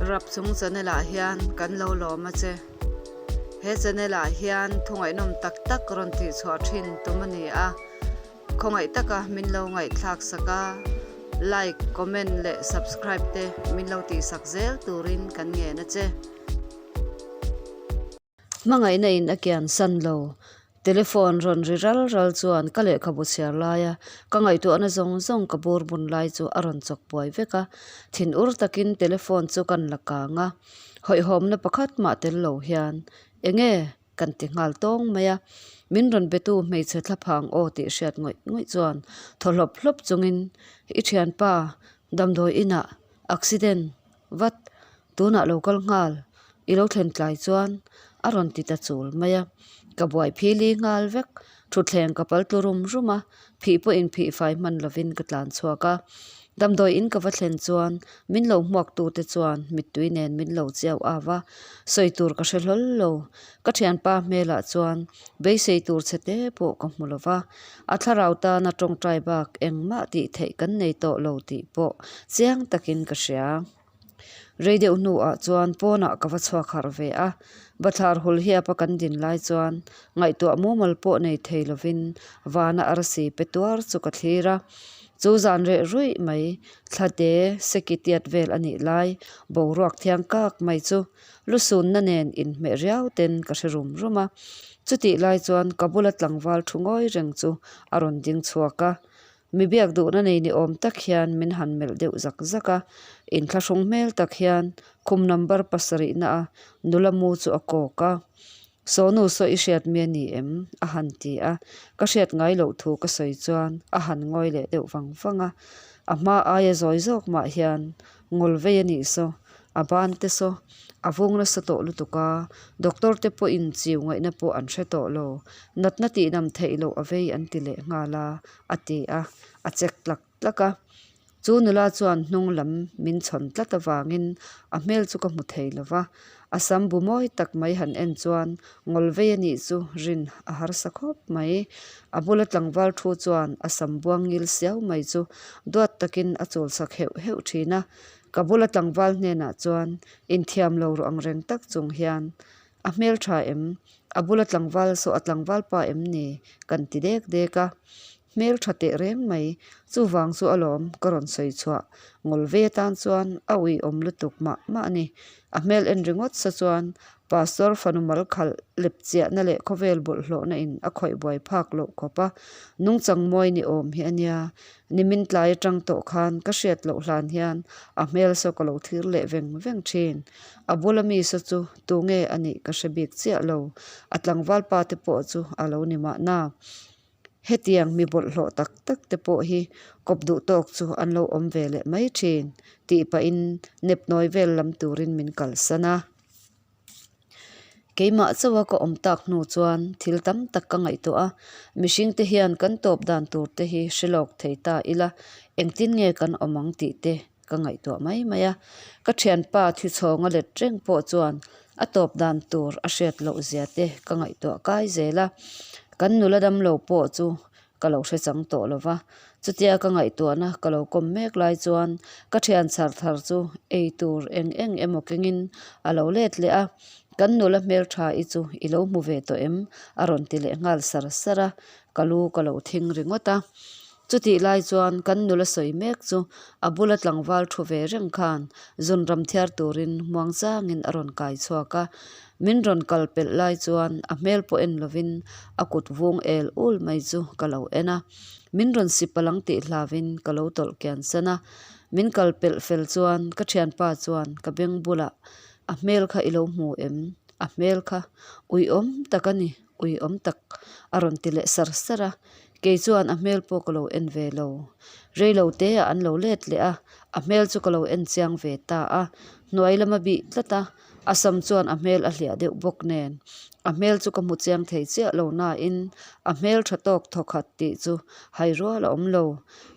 Rapchung channel ah hian kan lo lawm a che. He channel ah hian thu ngaihnawm tak tak rawn tih chhuah thin tum a ni a. Khawngaih taka min lo ngaihthlak sak a, like, comment leh subscribe te min lo tih sak zel turin kan ngen a che. Hmangaihna in a kian san lo. Telephone rawn ri ral ral chuan ka lehkhabu chhiar laia ka ngaihtuahna zawng zawng ka bur bun lai chu a rawn chawk buai vek a. Thin ur takin telephone chu kan la kang a, hawihhawmna pakhat mah tel lo hian enge kan ti nghal tawng mai a. Min rawn betu hmeichhe thlaphang aw tih hriat ngawih ngawih chuan thaw hlawp hlawp chungin i thianpa damdawi inah accident vat Tunah lo kal nghal, i lo thlen tlai chuan a rawn ti ta chul mai a. Ka buai phili nghal vek, thutthleng ka pal tlu rum rum a, phih pawhin phih fai hman lovin ka tlan chhuak a. Damdawi in ka va thlen chuan min lo hmuak tute chuan mittui nen min lo chiau av a, sawi tur ka hre hlawl lo. Ka thianpa hmelah chuan beisei tur che te pawh ka hmu lo va, a thlarau tana tawngtai bak engmah tih theih kan nei tawh lo tih pawh chiang takin ka hria. Rei deuh hnuah chuan pawnah ka va chhuak harh ve a, bathlar hul hiapa kan din lai chuan ngaihtuah mumal pawh nei thei lovin vana arsi pe tuar chu ka thlir a. Chu zan reh ruih mai thla te seki tiat vel a nih lai boruak thiang kak mai chu lusunna nen inhmeh riau ten ka hre rum rum a. Chutih lai chuan ka bula tlangval thu ngawi reng chu a rawn ding chhuak a. Mi biak duhna nei ni awm tak hian min han melh deuh zak zak a, inthlahrung hmel tak hian khum number pasarihna a nula mu chu a kawk a. Sawnu saw i hriat mi a ni em? a han ti a, ka hriat ngai loh thu ka sawi chuan a han ngawi leh deuh vang vang a. A hma aia zawi zawk mah hian ngawl vei a nih saw, a ban te saw a vung nasa tawh lutuk a, doctor te pawhin chiu ngaihna pawh an hre tawh lo, natna tihnam theih loh a vei an ti leh nghal a. a ti a, a chek tlak tlak a. Chu nula chuan hnung lam min chhawn tlat avangin a hmel chu ka hmu thei lo va, a sam bu mawi tak mai han en chuan ngawl vei a nih chu rin a harsa khawp mai. A bula tlangval thu chuan a sam buang ngil siau mai chu duat takin a chulsak heuh heuh thin a. Ka bula tlangval hnenah chuan inthiam lo ru angreng tak chung hian A hmel tha em? A bula tlangval saw a tlangval pa em ni? Kan ti dek dek a. Hmel tha teh reng mai. Chuvang chu alawm ka rawn sawi chhuah. Ngawl ve atan chuan a uiawm lutuk mah mah a ni. A hmel en ringawt sa chuan Pastor fanu mal khalh lep chiahna leh khawvel bawlhhlawhna in a khawih buai phak loh khawp a. Nungchang mawi ni awm hi a nia. Nimin tlai atang tawh khan ka hriat loh hlan hian a hmel saw ka lo thlir leh veng veng thin. A bula mi saw chu tunge a nih ka hre bik chiah lo. A tlangval pa te pawh chu a lo ni mahna. Hetiang mi bawlhhlawh tak tak te pawh hi kawp duh tawk chu an lo awm ve leh mai thin tih pahin nepnawi vel lam turin min kalsan a. Keimah chauha ka awm tak hnu chuan thil tam tak ka ngaihtuah a, mihring te hian kan tawp dan tur te hi hre lawk thei ta ila, engtin nge kan awm ang tih te ka ngaihtuah mai mai a. Ka thianpa thichhawnga let reng pawh chuan a tawp dan tur a hriat loh zia te ka ngaihtuah kai zel a, kan nula damlo pawh chu ka lo hre chang tawh lo va. Chutia ka ngaihtuahna ka lo kawm mek lai chuan ka thian chhar thar chu ei tur eng eng emaw kengin a lo let leh a, Kan nula hmeltha i chu i lo hmu ve tawh em? a rawn ti leh nghal sar sar a, ka lu ka lo thing ringawt a. Chutih lai chuan kan nula sawi mek chu a bula tlangval thu ve reng khan zunram thiar turin muang changin a rawn kai chhuak a, Min rawn kal pelh lai chuan a hmel pawh en lovin a kut vung el ul mai chu ka lo en a. Min rawn si palang tih hlavin ka lo tawlh kian san a. Min kal pelh fel chuan ka thianpa chuan ka beng bulah a hmel kha i lo hmu em? A hmel kha uiawm tak a ni, uiawm tak a rawn ti leh sar sar a. Kei chuan a hmel pawh ka lo en ve lo. Rei lo te ah an lo let leh a, a hmel chu ka lo en chiang ve ta a. Hnuai lama bih tlat a. A sam chuan a hmel a hliah deuh bawk nen a hmel chu ka hmu chiang thei chiah lo nain a hmel tha tawk thawkhat tih chu hai rual a awm lo.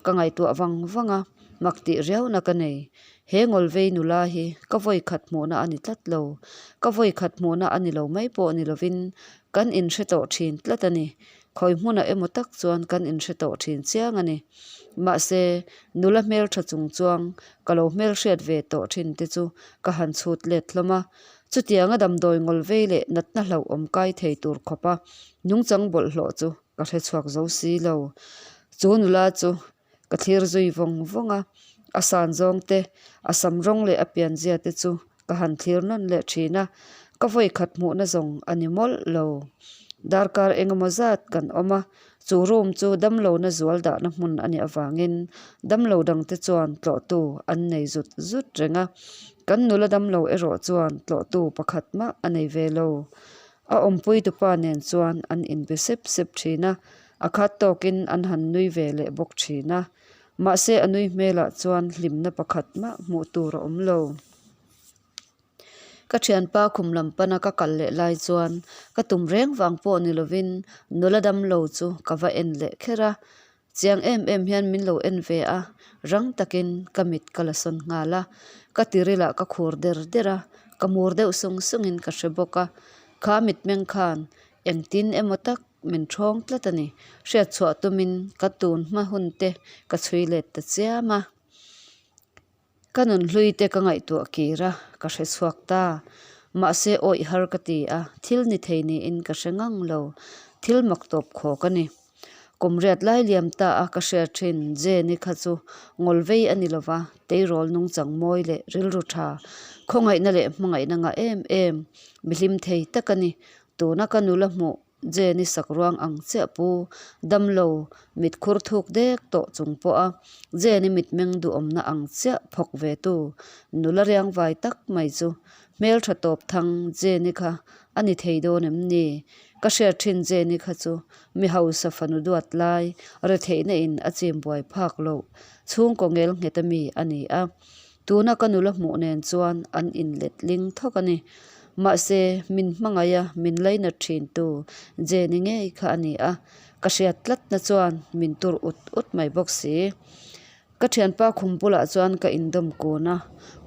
Ka ngaihtuah vang vang a, mak tih riauna ka nei. He ngawlvei nula hi ka vawi khat hmuhna a ni tlat lo. Ka vawi khat hmuhna a ni lo mai pawh ni lovin kan inhre tawh thin tlat a ni. Khawi hmunah emaw tak chuan kan inhre tawh thin chiang a ni. Mahse, nula hmeltha chung chuang ka lo hmelhriat ve tawh thin te chu ka han chhut let hlawm a. Chutianga damdawi ngawl vei leh natna hlauhawm kai thei tur khawpa nungchang bawlhhlawh chu ka hre chhuak zo si lo. Chu nula chu ka thlir zui vawng vawng a, a san zawng te, a sam rawng leh a pianzia te chu ka han thlir nawn leh thin a, ka vawi khat hmuhna zawng a ni mawlh lo. Darkar engemaw zat kan awm a, chu room chu damlona zual dahna hmun a nih avangin damlo dangte chuan tlawhtu an nei zut zut reng a, kan nula damlo erawh chuan tlawhtu pakhat mah a nei ve lo. A awmpui tupa nen chuan an inbe sep sep thin a, a khat tawkin an han nui ve leh bawk thin a. Mahse a nui hmelah chuan hlimna pakhat mah hmuh tur a awm lo. Ka thianpa khum lam pana ka kal leh lai chuan ka tum reng vang pawh ni lovin nula damlo chu ka va en leh kher a. Chiang em em hian min lo en ve a, rang takin ka mit ka la sawn nghal a. Ka tirilah ka khur der der a, ka mur deuh sung sungin ka hre bawk a. Kha mitmeng khan engtin emaw tak min thawng tlat a ni. Hriat chhuah tumin ka tun hma hun te ka chhui let ta chiam a. Ka nunhlui te ka ngaihtuah kir a, ka hre chhuak ta. Mahse awih har ka ti a, thil ni thei niin ka hre ngang lo. Thil mak tawp khawk a ni. Kum riat lai liam ta a ka hriat thin Jenny kha chu ngawl vei a ni lova, teirawl nungchang mawi leh rilru tha, khawngaihna leh hmangaihna ngah em em, mihlim thei tak a ni. Tuna ka nula hmuh Jenny sak ruang ang chiah pu damlo mit khur thuk dek tawh chung pawha Jenny mitmeng duhawmna ang chiah phawk ve tu nula riang vai tak mai chu hmeltha tawp thang Jenny kha a ni thei dawn em ni? Ka hriat thin Jenny kha chu mi hausa fanu duat lai retheihna in a chim buai phak loh chhungkaw ngel nghet ami a ni a. Tuna ka nula hmuh nen chuan an inlet ling thawk a ni. Mahse, min hmangaih a, min lainat thintu Jenny ngei kha a ni a, ka hriat tlatna chuan min tur ut ut mai bawk si. Ka thianpa khum bulah chuan ka indawm kun a,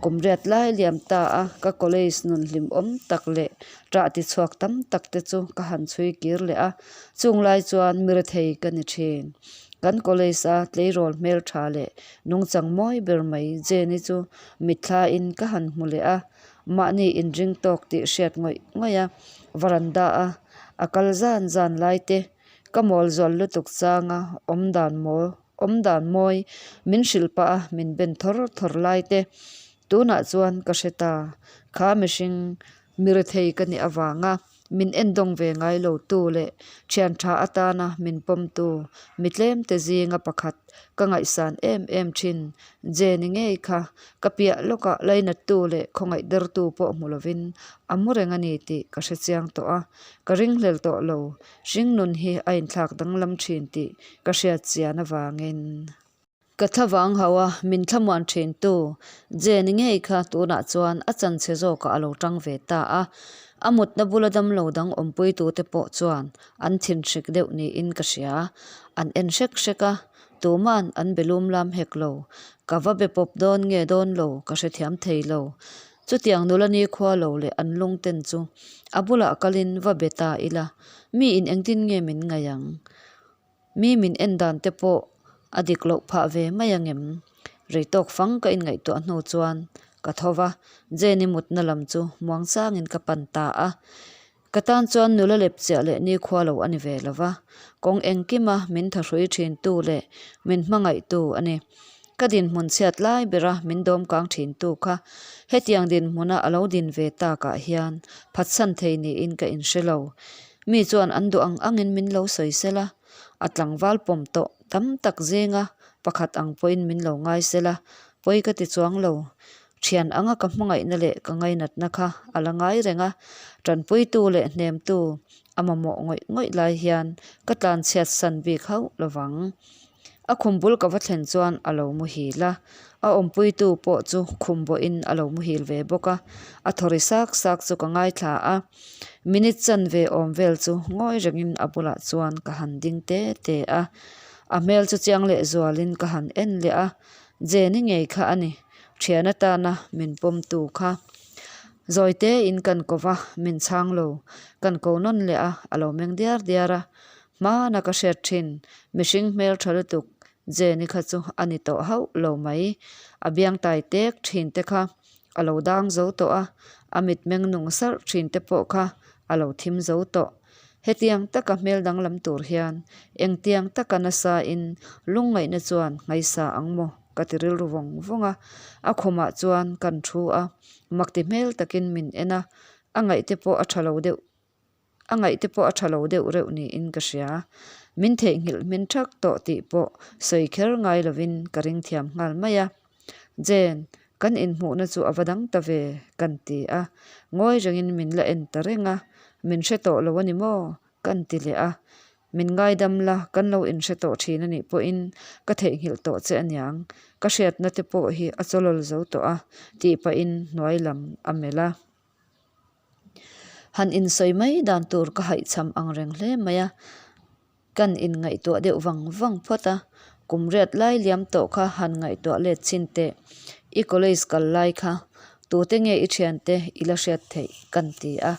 kum riat lai liam ta a, ka college nun hlimawm tak leh ṭah tichhuak tam tak te chu ka han chhui kir leh a, chung lai chuan mi rethei ka ni thin. Kan college a tleirawl hmeltha leh nungchang mawi ber mai Jenny chu mitthla in ka han hmu leh a, mahni inring tawk tih hriat ngawih ngawih a, varanda a a kal zan zan lai te ka mawl zual lutuk chang a awm dan maw awm dan mawi min hrilh pah a min ben thawr thawr lai te tunah chuan ka hre ta kha mihring Mi rethei ka nih avanga min endawng ve ngai lo tu leh thian tha atana min pawm tu mi tlem te zinga pakhat ka ngaihsan em em thin. Jenny ngei kha ka piah lawkah lainat tu leh khawngaih der tu pawh hmu lovin a mu reng a ni tih ka hre chiang tawh a, ka ringhlel tawh lo. Hringnun hi a inthlak danglam thin tih ka hriat chian avangin. Ka thlavang hauh a, min thlamuan thin tu Jenny ngei kha tunah chuan a chanchhe zawkah a lo tang ve ta a. A mutna bula damlo dang awmpui tute pawh chuan an thinhrik deuh niin ka hria. An en hrek hrek a, tuman an be lum lam hek lo. Ka va be pawp dawn nge dawn lo ka hrethiam thei lo. Chutiang nula nikhua lo leh an lungten chu a bulah kalin va be ta ila, miin engtin nge min ngaih ang? Mi min en dan te pawh a dik loh phah ve mai angem? Rei tawk fang ka inngaihtuah hnu chuan ka tho va, Jenny mutna lam chu muang changin ka pan ta a. Ka tan chuan nula lep chiah leh nikhua lo a ni ve lo va, kawng engkima min thahrui thintu leh min hmangaihtu a ni. Ka dinhmun chhiat lai bera min dawm kang thintu kha hetiang dinhmuna a lo din ve takah hian phatsan thei niin ka inhre lo. Mi chuan an duh ang angin min lo sawi sel a, a tlangval pawm tawh tam tak zinga pakhat ang pawhin min lo ngai sel a, pawi ka ti chuang lo. Thian anga ka hmangaihna leh ka ngainatna kha a la ngai reng a, tanpuitu leh hnemtu a mamawh ngawih ngawih lai hian ka tlanchhiat san bik hauh lovang. A khum bul ka va thlen chuan a lo muhil a, a awmpuitu pawh chu khum bawhin a lo muhil ve bawk a, a thaw ri sak sak chu ka ngaithla a, minute chanve awm vel chu ngawi rengin a bulah chuan ka han ding te te a, a hmel chu chiang leh zualin ka han en leh a, Jenny ngei kha a ni, thian atana min pawmtu kha. Zawi tein kan ko va, min chhang lo, kan ko nawn leh a, a lo meng diar diar a. Hmana ka hriat thin, mihring hmel tha lutuk Jenny kha chu a ni tawh hauh lo mai. A biang tai tek thin te kha a lo dang zo tawh a, a mitmeng nung sarh thin te pawh kha a lo thim zo tawh. Hetiang taka hmel danglam tur hian engtiang taka nasa in lungngaihna chuan ngaisa ang maw ka ti rilru vawng vawng a, a khumah chuan kan thu a, makti hmel takin min en a, a ngaihte pawh a tha lo deuh A ngaihte pawh a tha lo deuh reuh niin ka hria. Min theihnghilh hmin thak tawh tih pawh sawi kher ngai lovin ka ring thiam nghal mai a. Jane, kan inhmuhna chu a va dang ta ve, kan ti a. Ngawi rengin min la en ta reng a. Min hre tawh lo a ni maw? kan ti leh a. Min ngaidam la, kan lo inhre tawh thin a nih pawhin ka theihnghilh tawh che aniang. Ka hriatna te pawh hi a chawlawl zo tawh a, tih pahin hnuai lam a melh a. Han insawi mai dan tur ka haihchham ang reng hle mai a, kan inngaihtuah deuh vang vang phawt a, kum riat lai liam tawh kha han ngaihtuah let chhin teh, i college kal lai kha tute nge i thiante i la hriat theih kan ti a,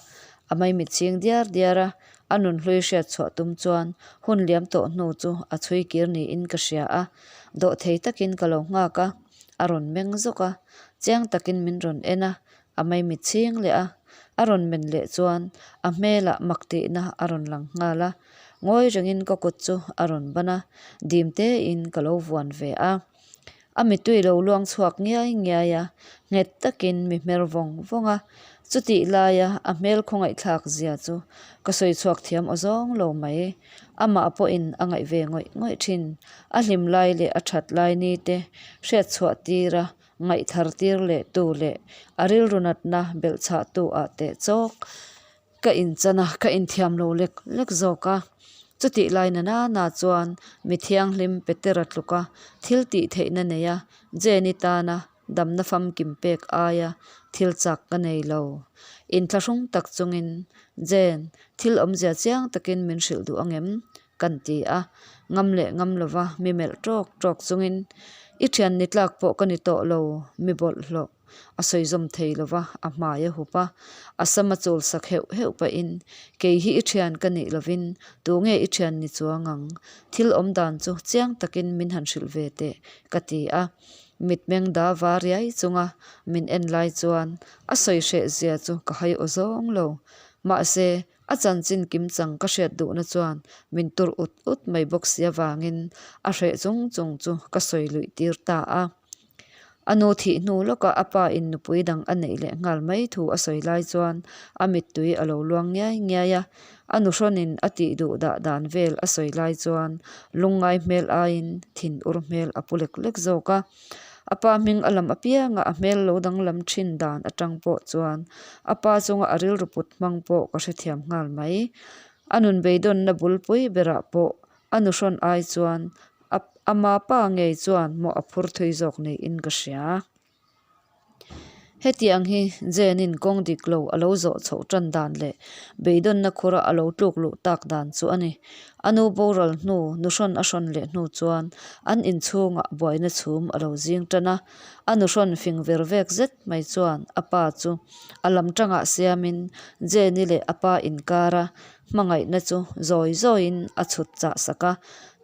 a maimit chhing diar diar a, a nunhlui hriat chhuah tum chuan hun liam tawh hnu chu a chhui kir niin ka hria a, dawhthei takin ka lo nghak a, a rawn meng zawk a, chiang takin min rawn en a, A maimit chhing leh a, a rawn men leh chuan a hmelah mak tihna a rawn lang nghal a. Ngawi rengin ka kut chu a rawn ban a, dim tein ka lo vuan ve a. A mittui lo luang chhuak ngiai ngiai a, nghet takin mi hmer vawng vawng a. Chutih laia a hmel khawngaihthlak zia chu ka sawi chhuak thiam aw zawng lo mai. Amah pawhin a ngaih ve ngawih ngawih thin. A hlim lai leh a that lai ni te hriat chhuah tir a Ngaihthar tir leh tu leh a rilru natna belh chhah tu ah teh chawk ka inchan a, ka inthiam lo lek lek zawk a. Chutih lai na nana chuan mi thianghlim Petera tluka thil tih theihna nei a, Jenny tana damna famkim pek aia thil chak ka nei lo. Inthlahrung tak chungin, Jen, thil awmzia chiang takin min hrilh duh angem? Kan ti a, ngam leh ngam lova mi melh tawk tawk chungin, I thian ni tlak pawh ka ni tawh lo, mi bawlhhlawh a sawi zawm thei lova a hmai a hup a, a sam a chul sak heuh heuh pahin, Kei hi i thian ka nih lovin tunge i thian ni chuang ang? Thil awm dan chu chiang takin min han hrilh ve teh, ka ti a. Mitmeng da va riai chunga min en lai chuan a sawi hreh zia chu ka hai aw zawng lo. Mahse, A chanchin kimchang ka hriat duhna chuan min tur ut ut mai bawk si avangin a hreh chung chung chu ka sawi luih tir ta a. A nu thih hnu lawkah a pa in nupui dang a neih leh nghal mai thu a sawi lai chuan a mittui a lo luang ngiai ngiai a. A nuhrawnin a tih duh dah dan vel a sawi lai chuan lungngai hmel aiin thin ur hmel a pu lek lek zawk a. A pa hming a lam apianga a hmel lo danglam thin dan atang pawh chuan a pa chunga a rilru put hmang pawh ka hrethiam nghal mai. A nun beidawnna bulpui berah pawh a nuhrawn ai chuan a ama pa ngei chuan mawh a phur thui zawk niin ka hria. Hetiang hi Jane-in kawng dik lo a lo zawh chhoh tan dan leh beidawnna khura a lo tluk luh tak dan chu a ni. A nu boral hnu, nuhrawn a hrawn leh hnu chuan an inchhungah buaina chhum a lo zing tan a. A nuhrawn fing ver vek zet mai chuan a pa chu a lam tangah siamin Jane-i leh a pa inkara hmangaihna chu zawi zawiin a chhut chah sak a.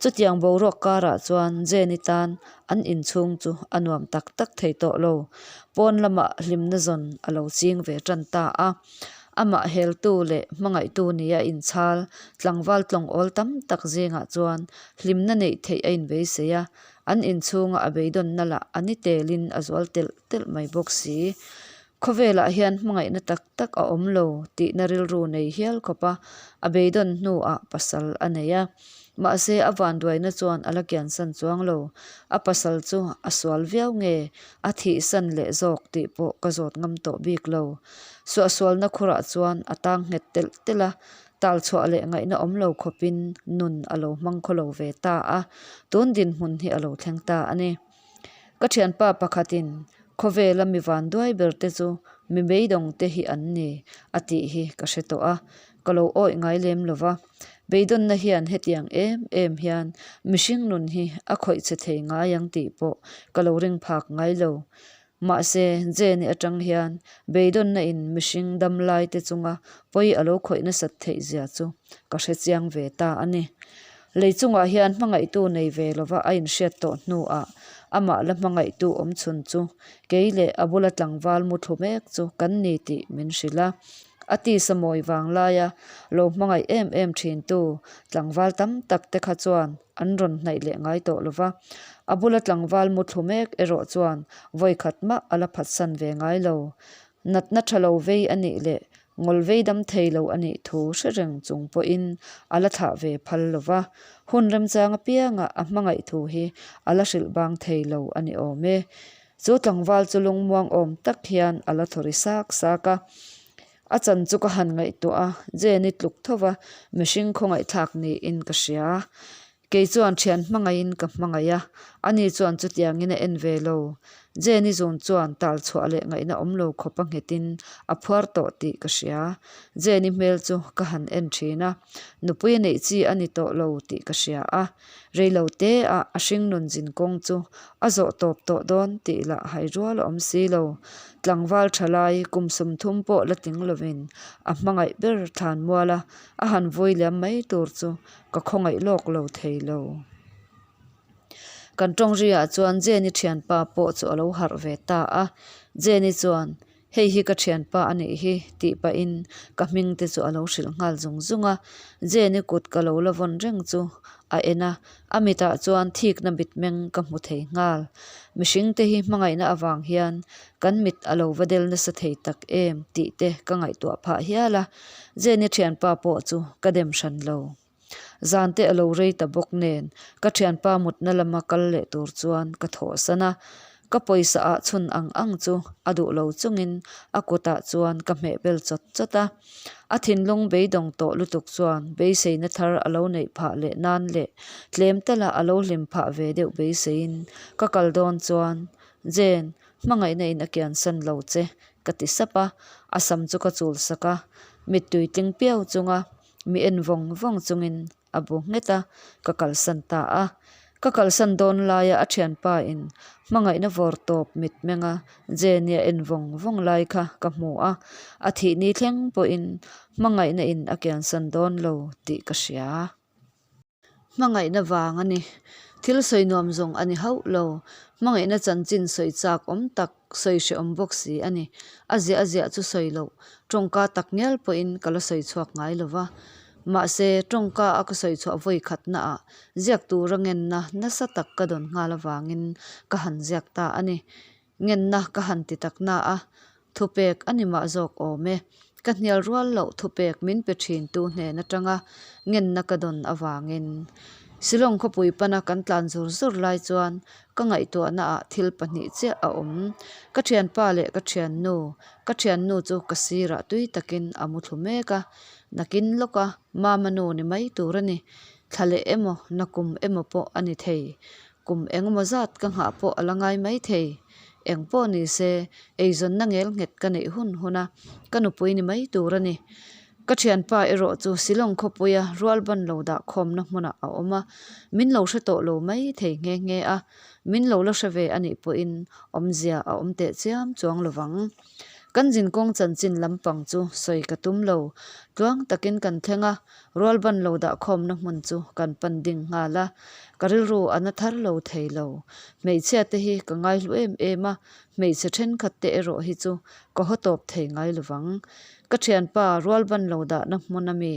Chutiang boruak karah chuan Jane-i tan An inchhung chu a nuam tak tak thei tawh lo. Pawn lamah hlimna zawn a lo ching ve tan ta a. Amah heltu leh hmangaihtu nia inchhal tlangval tlawng awl tam tak zingah chuan hlimna neih theih a inbeisei a. An inchhunga a beidawnna lah a ni telin a zual telh telh mai bawk si. Khawvelah hian hmangaihna tak tak a awm lo tihna rilru nei hial khawp a, a beidawn hnuah pasal a nei a. Mahse, a vanduaina chuan a la kiansan chuang lo. A pasal chu a sual viau nge a thihsan leh zawk tih pawh ka zawt ngam tawh bik lo. Suahsualna khurah chuan a tang nghet telh telh a, tal chhuah leh ngaihna awm lo khawpin nun a lo hmang khaw lo ve ta a, tun dinhmun hi a lo thleng ta a ni. Ka thianpa pakhatin Khawvela mi vanduai ber te chu mi beidawng te hi an ni a tih hi ka hre tawh a, ka lo awih ngai lem lo va. Beidawnna hian hetiang em em hian mihring nun hi a khawih che thei ngai ang tih pawh ka lo ring phak ngai lo. Mahse, Jenny atang hian beidawnna in mihring dam lai te chunga pawi a lo khawih nasat theih zia chu ka hre chiang ve ta a ni. Lei chungah hian hmangaihtu nei ve lova a inhriat tawh hnuah amah la hmangaihtu awm chhun chu kei leh a bula tlangval muthlu mek chu kan ni tih min hrilh a. A tisa mawi vang laia lo hmangaih em em thintu tlangval tam tak te kha chuan an rawn hnaih leh ngai tawh lo va. A bula tlangval muthlu mek erawh chuan vawi khat mah a la phatsan ve ngai lo. Natna tha lo vei a nih leh ngawl vei dam thei lo a nih thu hre reng chung pawhin a la thlah ve phal lo va. Hun remchang apiangah a hmangaih thu hi a la hrilh bang thei lo a ni awm e. Chu tlangval chu lungmuang awm tak hian a la thaw ri sak sak a. A chan chu ka han ngaihtuah a, Jenny tluk tho va, mihring khawngaihthlak niin ka hria. Kei chuan thian hmangaihin ka hmangaih a, ani chuan chutiangin a en ve lo. Jenny zun chuan tal chhuah leh ngaihna awm lo khawp a nghetin a phuar tawh tih ka hria. Jenny hmel chu ka han en thin a, nupui a neih chi a ni tawh lo tih ka hria a. Reilo te ah a hringnun zin kawng chu a zawh tawp tawh dawn tih lah hai rual a awm si lo. Tlangval tha lai kum 30 pawh la tling lovin a hmangaih ber thlan mual a, a han vui liam mai tur chu ka khawngaih lawk lo thei lo. Kan tawng ri ah chuan Jenny thianpa pawh chu a lo harh ve ta a, Jenny chuan Hei hi ka thianpa a nih hi tih pahin ka hming te chu a lo hrilh nghal zung zung a, Jenny kut ka lo la vawn reng chu a en a, a mitah chuan thikna mitmeng ka hmu thei nghal. Mihring te hi hmangaihna avang hian kan mit a lo va del nasa thei tak em tih te ka ngaihtuah phah hial a, Jenny thianpa pawh chu ka dem hran lo. Zan te a lo rei ta bawk nen ka thianpa mutna lama kal leh tur chuan ka thawhsan a, ka pawisa ah chhun ang ang chu a duh lo chungin a kutah chuan ka hmeh bel chawt chawt a. A thinlung beidawng tawh lutuk chuan beiseina thar a lo neih phah leh nan leh tlem tala a lo hlim phah ve deuh beiseiin ka kal dawn chuan, Jane, hmangaihna in a kiansan lo che, ka ti sap a, a sam chu ka chul sak a, mittui tling piau chunga Mi en vawng vawng chungin a bu nghet a, ka kalsan ta a. Ka kalsan dawn laia a thianpa in hmangaihna vawr tawp mitmenga Jenny a en vawng vawng lai kha ka hmu a, a thih ni thleng pawhin hmangaihna in a kiansan dawn lo tih ka hria. Hmangaihna vang a ni. Thil sawi nuam zawng a ni hauh lo. Hmangaihna chanchin sawi chak awm tak, sawi hrehawm bawk si a ni. A ziah a ziah chu sawi loh, tawngka tak ngial pawhin ka la sawi chhuak ngai lo va. Mahse, tawngka a ka sawi chhuah vawi khatnaah ziak tura ngenna nasa tak ka dawn nghal avangin ka han ziak ta a ni. Ngenna ka han ti tak na a, thupek a ni mah zawk awm e. Ka hnial rual loh thupek min pe thin tu hnen atanga ngenna ka dawn avangin. Shillong khawpui pana kan tlan zur zur lai chuan ka ngaihtuahna ah thil pahnih chiah a awm. Ka thianpa leh ka thiannu, ka thiannu chu ka sirah tui takin a mu thlu mek a, nakin lawka mama nu ni mai tur a ni. Thla leh emaw, nakum emaw pawh a ni thei. Kum engemaw zat ka nghah pawh a la ngai mai thei. Eng pawh ni se, eizawnna ngel nghet ka neih hun hun a, ka nupui ni mai tur a ni. Ka thianpa erawh chu Shillong khawpuia rual ban lo dah khawmna hmunah a awm a, min lo hre tawh lo mai thei nghe nghe a, min lo la hre ve a nih pawhin awmzia a awm teh chiam chuang lo vang. Kan zinkawng chanchin lampang chu sawi ka tum lo. Tluang takin kan thleng a, Rual ban lo dah khawmna hmun chu kan pan ding nghal a, ka rilru a na thar lo thei lo. Hmeichhia te hi ka ngaihlu em em a, hmeichhe thenkhat te erawh hi chu ka haw tawp thei ngai lovang. Ka thianpa rual ban lo dahna hmun a mi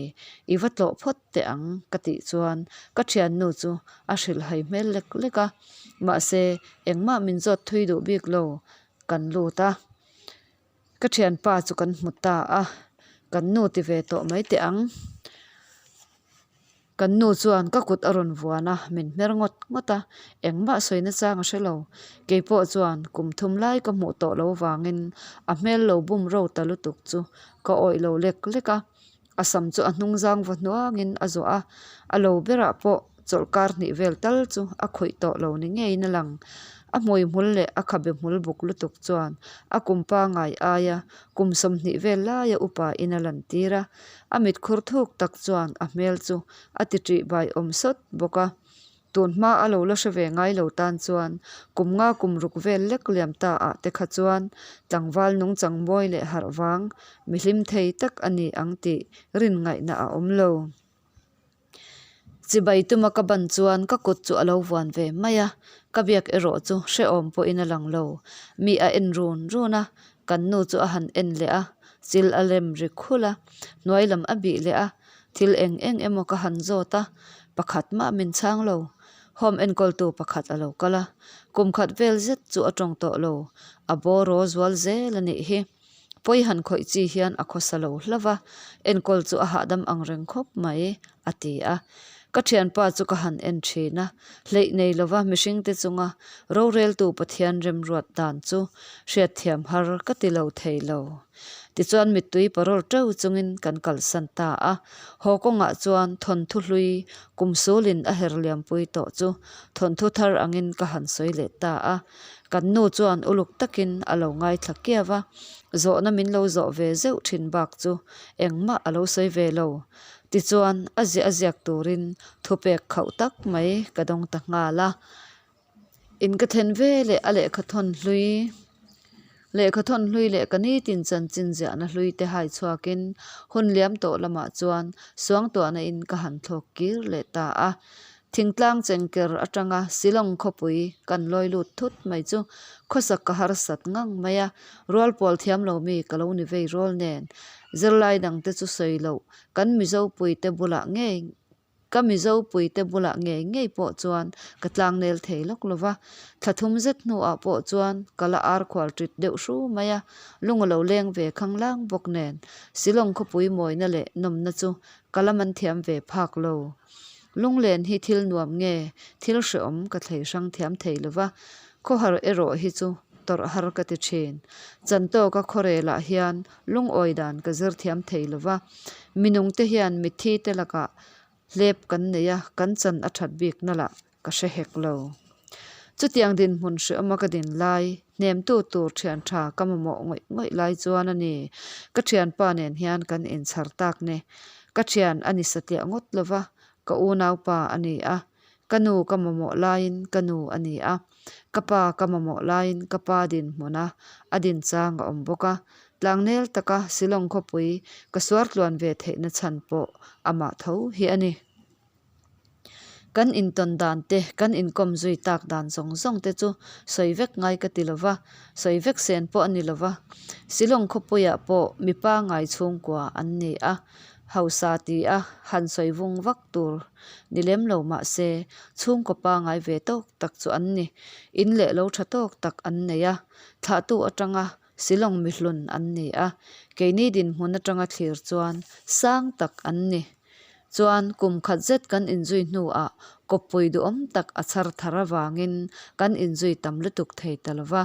i va tlawh phawt teh ang ka tih chuan ka thiannu chu a hrilhhai hmel lek lek a, mahse engmah min zawt thui duh bik lo kan lut a. Ka thianpa chu kan hmu ta a, kan nu ti ve tawh mai teh ang. Kan nu chuan ka kut a rawn vuan a, min hmer ngawt ngawt a, engmah sawi nachang a hre lo. Keipawh chuan kum thum lai ka hmuh tawh lo vangin a hmel lo bum ro ta lutuk chu ka awih lo lek lek a. A sam chu a hnung zang va hnuangin a zawh a, a lo berah pawh chawlhkar hnih vel tal chu a khawih tawh lo ni ngeiin a lang. A hmui hmul leh a khabe hmul buk lutuk chuan a kum pangai aia kum 20 vel laia upa in a lantir a, a mitkhur thuk tak chuan a hmel chu a ti ṭih bai awm sawt bawk a. Tun hma a lo la hre ve ngai lo tan chuan kum nga kum ruk vel lek liam ta ah te kha chuan tlangval nungchang mawi leh harh vang mi hlim thei tak a ni ang tih rin ngaihna a awm lo. Chibai tuma ka ban chuan ka kut chu a lo vuan ve mai a, ka biak erawh chu hrehawm pawhin a lang lo. Mi a en run run a, kan nu chu a han en leh a, chil a lem ri khulh a, hnuai lam a bih leh a, thil eng eng emaw ka han zawt a, pakhat mah min chhang lo. Home enkawltu pakhat a lo kal a, kum khat vel zet chu a tawng tawh lo, a bawraw zual zel a nih hi. Pawi han khawih chi hian a khawsa lo hlauh va, enkawl chu a hahdam ang reng khawp mai, a ti a. Ka thianpa chu ka han en thin a, hleih nei lova mihringte chunga roreltu Pathian remruat dan chu hriatthiam har ka ti lo thei lo. Tichuan mittui parawl teuh chungin kan kalsan ta a, haw kawngah chuan thawnthu hlui kum sulin a her liampui tawh chu thawnthu thar angin ka han sawi leh ta a. Kan nu chuan uluk takin a lo ngaithla kiau a, zawhna min lo zawh ve zeuh thin bak chu engmah a lo sawi ve lo. Tichuan a ziah a ziak turin thupek khauh tak mai ka dawng ta nghal a. In ka thlen ve leh a lehkha thawn hlui lehkha thawn hlui leh ka nitin chanchin ziahna hlui te hai chhuakin hun liam tawh lamah chuan suangtuahna in ka han thlawk kir leh ta a. Thingtlang chengker atanga Shillong khawpui kan lawi lut thut mai chu khawsak ka harsat ngang mai a, rual pawl thiam lo mi ka lo ni vei rual nen zirlai dangte chu sawi loh kan Mizo puite bulah ngei ka Mizo puite bulah ngei ngei pawh chuan ka tlangnel thei lawk lo va, thla thum zet hnuah pawh chuan ka la ar khual ṭit deuh hru mai a, lung a lo leng ve khanglang bawk nen Shillong khawpui mawina leh nawmna chu ka la man thiam ve phak lo. Lunglen hi thil nuam nge thil hreawm ka thlei hrang thiam thei lo va, khawhar erawh hi chu tawrh har ka ti thin. Chantawka khawrelah hian lungawi dan ka zir thiam thei lo va, minungte hian mitthi te lakah hlep kan nei a, kan chan a that bikna lah ka hre hek lo. Chutiang dinhmun hreawma ka din lai, hnemtu tur thian tha ka mamawh ngawih ngawih lai chuan a ni. Ka thianpa nen hian kan inchhar tak ni. Ka thian a ni satliah ngawt lo va, ka unaupa a ni a. Ka nu ka mamawh laiin ka nu a ni a. Ka pa ka mamawh laiin ka pa dinhmuna a din chang a awm bawk a. Tlangnel taka Shillong khawpui ka suartluan ve theihna chhan pawh amah tho hi a ni. Kan intawn dan te, kan inkawm zui tak dan zawng zawng te chu sawi vek ngai ka ti lo va, sawi vek sen pawh a ni lo va. Shillong khawpuiah pawh mipa ngai chhungkua an ni a, hausa ti a han sawi vung vak tur ni lem lo mah se chhungkaw pangai ve tawk tak chu an ni. In leh lo tha tawk tak an nei a, thlahtu atanga Shillong mihlun an ni a, keini dinhmun atanga thlir chuan sang tak an ni. Chuan kum khat zet kan inzui hnuah kawppui duhawm tak a chhar thar avangin kan inzui tam lutuk thei ta lo va.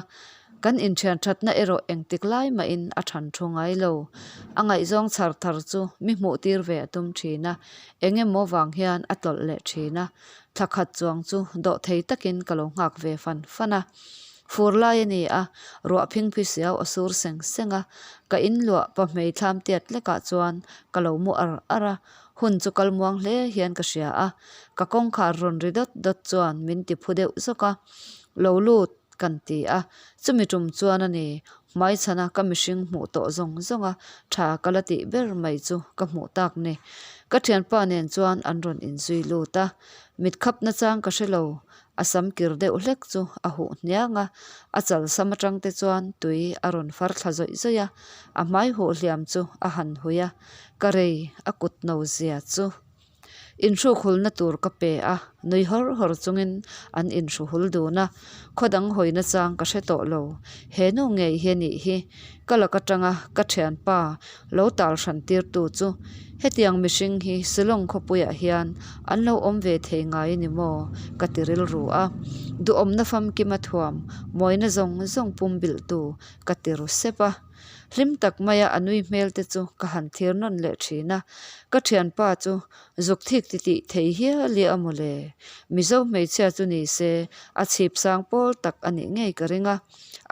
Kan inthian thatna erawh engtik lai mahin a than thu ngai lo. A ngaihzawng chhar thar chu mi hmuh tir ve a tum thin a, eng emaw vang hian a tlawlh leh thin a. Thla khat chuang chu dawh thei takin ka lo nghak ve fan fan a. Fur lai a ni a, ruah phingphi siau a sur seng seng a, ka in luah pa hmei thlam tiat lekah chuan ka lo mu ar ar a, hun chu kal muang hle hian ka hria a, ka kawngkhar rawn ri dawt dawt chuan min ti phu deuh zawk a, lo lut kan ti a, chumi tum chuan a ni, hmaichhana ka mihring hmuh tawh zawng zawng a, tha ka la tih ber mai chu ka hmuh tak ni, ka thianpa nen chuan an rawn inzui lut a, mit khap nachang ka hre lo, A sam kir deuh hlek chu a huh hniang a, a chal sam atang te chuan tui a rawn far thla zawih zawih a, a hmai huh hliam chu a han hui a, ka rei a kut no zia chu inhruk hulna tur ka pe a, nui hawr hawr chungin an inhru hul dun a, khaw dang hawina chang ka hre tawh lo, he nu ngei hi a nih hi, ka lak atanga ka thianpa lo tal hran tirtu chu hetiang mihring hi Shillong khawpuiah hian an lo awm ve thei ngai a ni maw ka ti rilru a, duhawmna famkima thuam mawina zawng zawng pum bilhtu ka ti ru sep a. Hlim tak maia a nui hmel te chu ka han thlir nawn leh thin a, ka thianpa chu zuk thik ti tih thei hial i a maw le? Mizo hmeichhia chu ni se a chhip sang pawl tak a nih ngei ka ring a.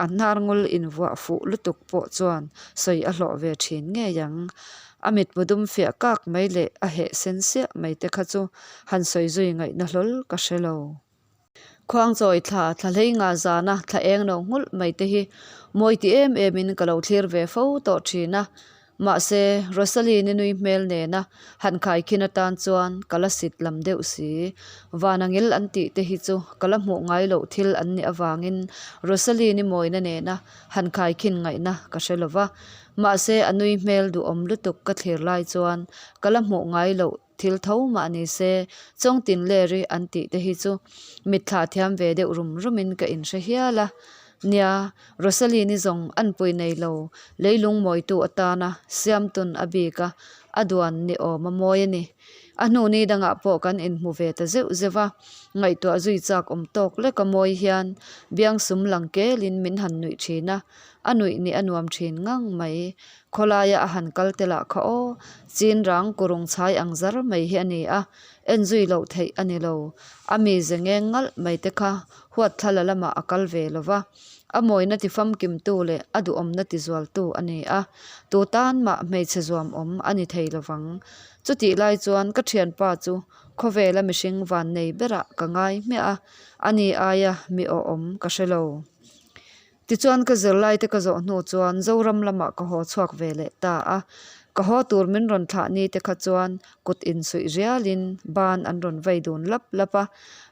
A hnar ngul invuah fuh lutuk pawh chuan sawi a hlawh ve thin ngei ang. A mitmu dum fiah kak mai leh a heh sen siah mai te kha chu han sawi zui ngaihna hlawl ka hre lo. Khuangchawi thla thla hlei nga zana thla eng no nghulh mai te hi mawi ti em em in ka lo thlir ve fo tawh thin a. Mahse, Rosaline-i nui hmel nena han khaikhin atan chuan ka la sit lam deuh si. Vanangil an tih te hi chu ka la hmuh ngai loh thil an nih avangin Rosaline-i mawina nena han khaikhin ngaihna ka hre lo va. Mahse, a nui hmel duhawm lutuk ka thlir lai chuan ka la hmuh ngai loh thil tho mah ni se, Chawngtin Leri an tih te hi chu mitthla thiam ve deuh rum rumin ka inhre hial a. Nia, Rosaline-i zawng anpui nei lo, leilung mawitu atana siamtun a bik a, a duan ni awm a mawi a ni. A hnu ni dangah pawh kan inhmu ve ta zeuh zeuh a, ngaihtuah zui chak awm tawk lek a mawi hian biangsum lang kelin min han nuih thin a, a nuih nih a nuam thin ngang mai. Khawlaia a han kal te lah kha aw, chin rang kurung chhai ang zar mai hi a ni a, en zui loh theih a ni lo. A mize ngeng ngalh mai te kha huat thlala lamah a kal ve lo va, a mawina ti famkimtu leh a duhawmna ti zualtu a ni a, tu tan mah hmeichhe zuamawm a ni thei lo vang. Chutih lai chuan ka thianpa chu khawvela mihring vannei berah ka ngai hmiah a, a ni aia mi awhawm ka hre lo. Tichuan ka zirlai te ka zawh hnu chuan Zoram lamah ka haw chhuak ve leh ta a. Ka haw tur min rawn thlah ni te kha chuan kut insuih rialin ban an rawn vei dun lap lap a.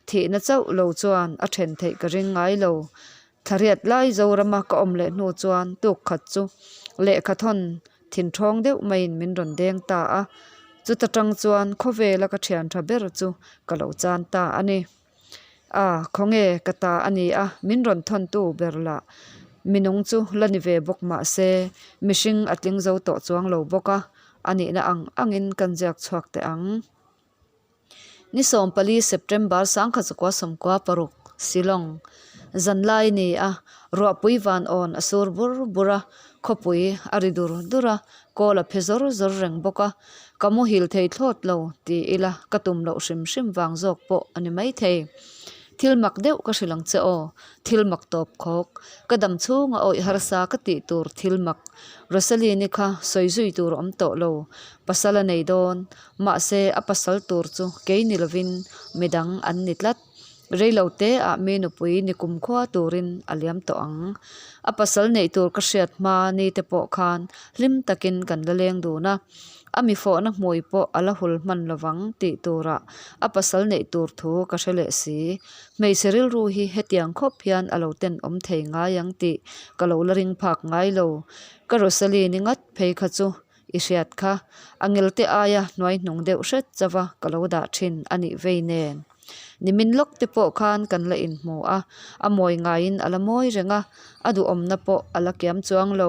Thihna chauh lo chuan a then theih ka ring ngai lo. Thlariat lai Zorama ka awm leh hnu chuan tuk khat chu lehkha thawn thinthawng deuh maiin min rawn deng ta a. Chuta tang chuan khawvela ka thian tha ber chu ka lo chan ta a ni. A, khawnge ka ta a ni a, min rawn thawntu ber lah minung chu la ni ve bawk mah se, mihring a tling zo tawh chuang lo bawk a, a nihna ang angin kan ziak chhuak teh ang. Ni 14 September sangkhat zakua sawmkua paruk, Shillong, Zanlai ni a, ruahpui van awn a sur bur bur a, khawpui a ri dur dur a, kawl a phe zawr zawr reng bawk a, Ka muhil thei thlawt lo ti ila ka tum loh hrim hrim vang zawk pawh a ni maithei. Thil mak deuh ka hrilh ang che aw, thil mak tawp khawk. Ka dam chhunga awih harsa ka tih tur thil mak. Rosaline-i kha sawi zui tur a awm tawh lo, pasal a nei dawn. Mahse a pasal tur chu kei ni lovin midang an ni tlat. Reilo te ah mi nupui ni kumkhua turin a liam tawh ang. A pasal neih tur ka hriat hma ni te pawh khan hlim takin kan la leng dun a. A mi fawhna hmui pawh a la hul hman lovang tih turah a pasal neih tur thu ka hre leh si. Hmeichhe rilru hi hetiang khawp hian a lo tenawm thei ngai ang tih ka lo la ring phak ngai lo. Ka Rosaline-i ngat phei kha chu I hriat kha, a ngelte aia hnuai hnung deuh hret chauha ka lo dah thin a nih vei nen. Nimin lawk te pawh khan kan la inhmu a, a mawi ngaiin a la mawi reng a, a duhawmna pawh a la kiam chuang lo.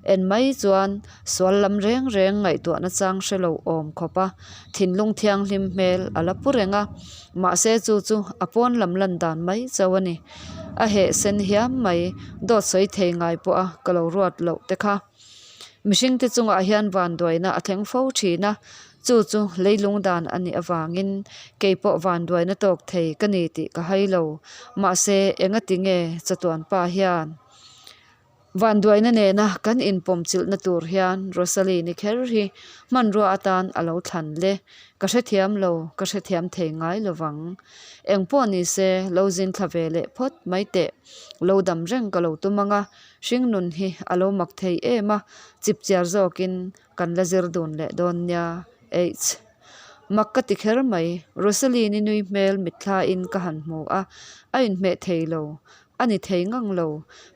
En mai chuan sual lam reng reng ngaihtuahna chang hre lo awm khawp a, thinlung thianghlim hmel a la pu reng a, mahse chu chu a pawn lam lan dan mai chauh a ni. A heh sen hiam mai, dawt sawi thei ngai pawha ka lo ruat loh te kha. Mihringte chungah hian vanduaina a thleng fo thin a, chu chu leilung dan a nih avangin kei pawh vanduaina tawk thei ka ni tih ka hai lo. Mahse, engati nge chatuan pa hian vanduaina nena kan inpawm chilhna tur hian Rosaline-i kher hi hmanrua atan a lo thlan le? Ka hrethiam lo, ka hrethiam thei ngai lovang. Engpawh ni se, lo zin thla ve leh phawt mai teh. Lo dam reng ka lo tum ang a, Hringnun hi a lo mak thei em a, chipchiar zawkin kan la zir dun leh dawn nia. H. Mak ka ti kher mai, Rosaline-i nui hmel mitthlain ka han hmu a, a inhmeh thei lo, a ni thei ngang lo.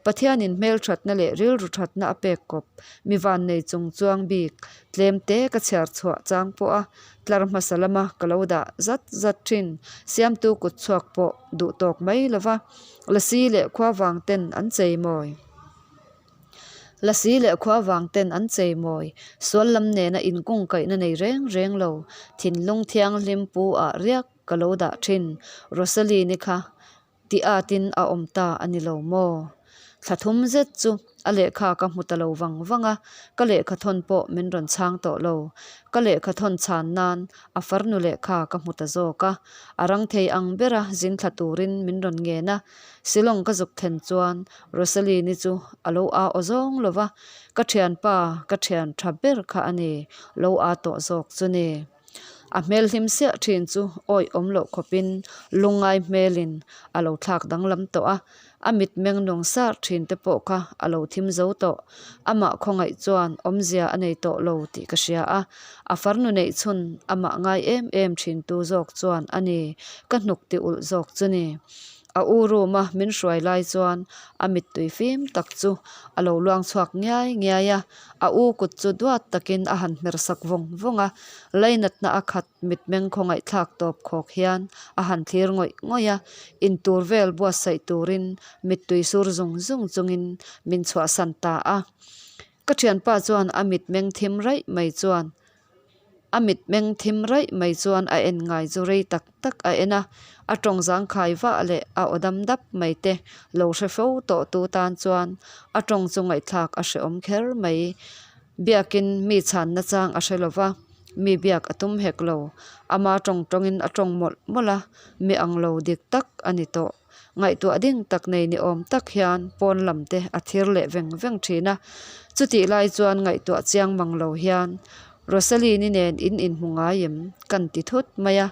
Pathianin hmel thatna leh rilru thatna a pek kawp, mi vannei chung chuang bik, tlem te ka chhiar chhuah chang pawh a, tlar hmasa lama ka lo dah zat zat thin, siamtu kut chhuak pawh duh tawk mai lova. Lasi leh khua vang ten an chei mawi. Lasi leh khua vang ten an chei mawi. Sual lam nena inkungkaihna nei reng reng lo. Thinlung thianghlim pu ah riak ka lo dah thin. Rosaline-i kha ti atin a awm ta a ni lo maw? Thla thum zet chu a lehkha ka hmu ta lo vang vang a, ka lehkha thawn pawh min rawn chhang tawh lo. Ka lehkha thawn chhan nan a farnu lehkha ka hmu ta zawk a, a rang thei ang bera zin thla turin min rawn ngen a. Shillong ka zuk thlen chuan Rosaline-i chu a lo aa aw zawng lo va, ka thianpa ka thian tha ber kha a ni, lo aa tawh zawk chu ni. A hmel hlim siah thin chu awih awm loh khawpin lungngai hmelin a lo thlak danglam tawh a, a mitmeng nung sar thin te pawh kha a lo thim zo tawh. Amah khawngaih chuan awmzia a nei tawh lo tih ka hria a, a farnu neih chhun amah ngai em em thin tu zawk chuan a ni, ka hnuk ti ulh zawk chu ni. A u room a min hruai lai chuan a mittui fim tak chu a lo luang chhuak ngiai ngiai a, a u kut chu duat takin a han hmer sak vawng vawng a, lainatna a khat mitmeng khawngaihthlak tawp khawk hian a han thlir ngawih ngawih a, intur vel buatsaih turin mittui sur zung zung chungin min chhuahsan ta a. Ka thianpa chuan a mitmeng thim raih mai chuan A mitmeng thim raih mai chuan a en ngai chu rei tak tak a en a, a tawng zangkhai vah leh a aw dam dap mai te lo hre fo tawh tu tan chuan a tawng chu ngaihthlak a hrehawm kher mai. Biakin mi chhanna chang a hre lo va, mi biak a tum hek lo. Ama tawng tawngin a tawng mawlh mawlh a, mi ang lo dik tak a ni tawh. Ngaihtuah ding tak nei ni awm tak hian pawn lam te a thir leh veng veng thin a. Chutih lai chuan ngaihtuah chiang mang lo hian Rosaline-i nen in inhmu ngai em? kan ti thut mai a.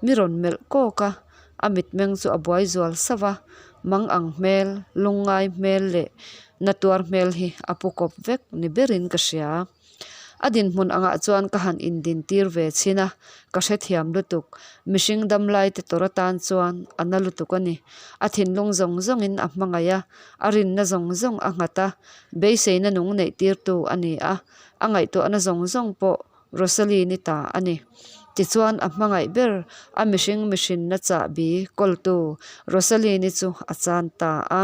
Mi rawn melh kawk a, a mitmeng chu a buai zual sauh a. Mang ang hmel, lungngai hmel leh na tuar hmel hi a pu kawp vek ni berin ka hria. A dinhmun angah chuan ka han indintir ve chhin a, ka hrethiam lutuk. Mihring damlai te tawr atan chuan a na lutuk a ni. A thinlung zawng zawngin a hmangaih a, a rinna zawng zawng a nghat a, beiseina nung neihtirtu a ni a, a ngaihtuahna zawng zawng pawh Rosaline-i ta a ni. Tichuan a hmangaih ber a mihring mihrinna chahbi kawltu Rosaline-i chu a chan ta a.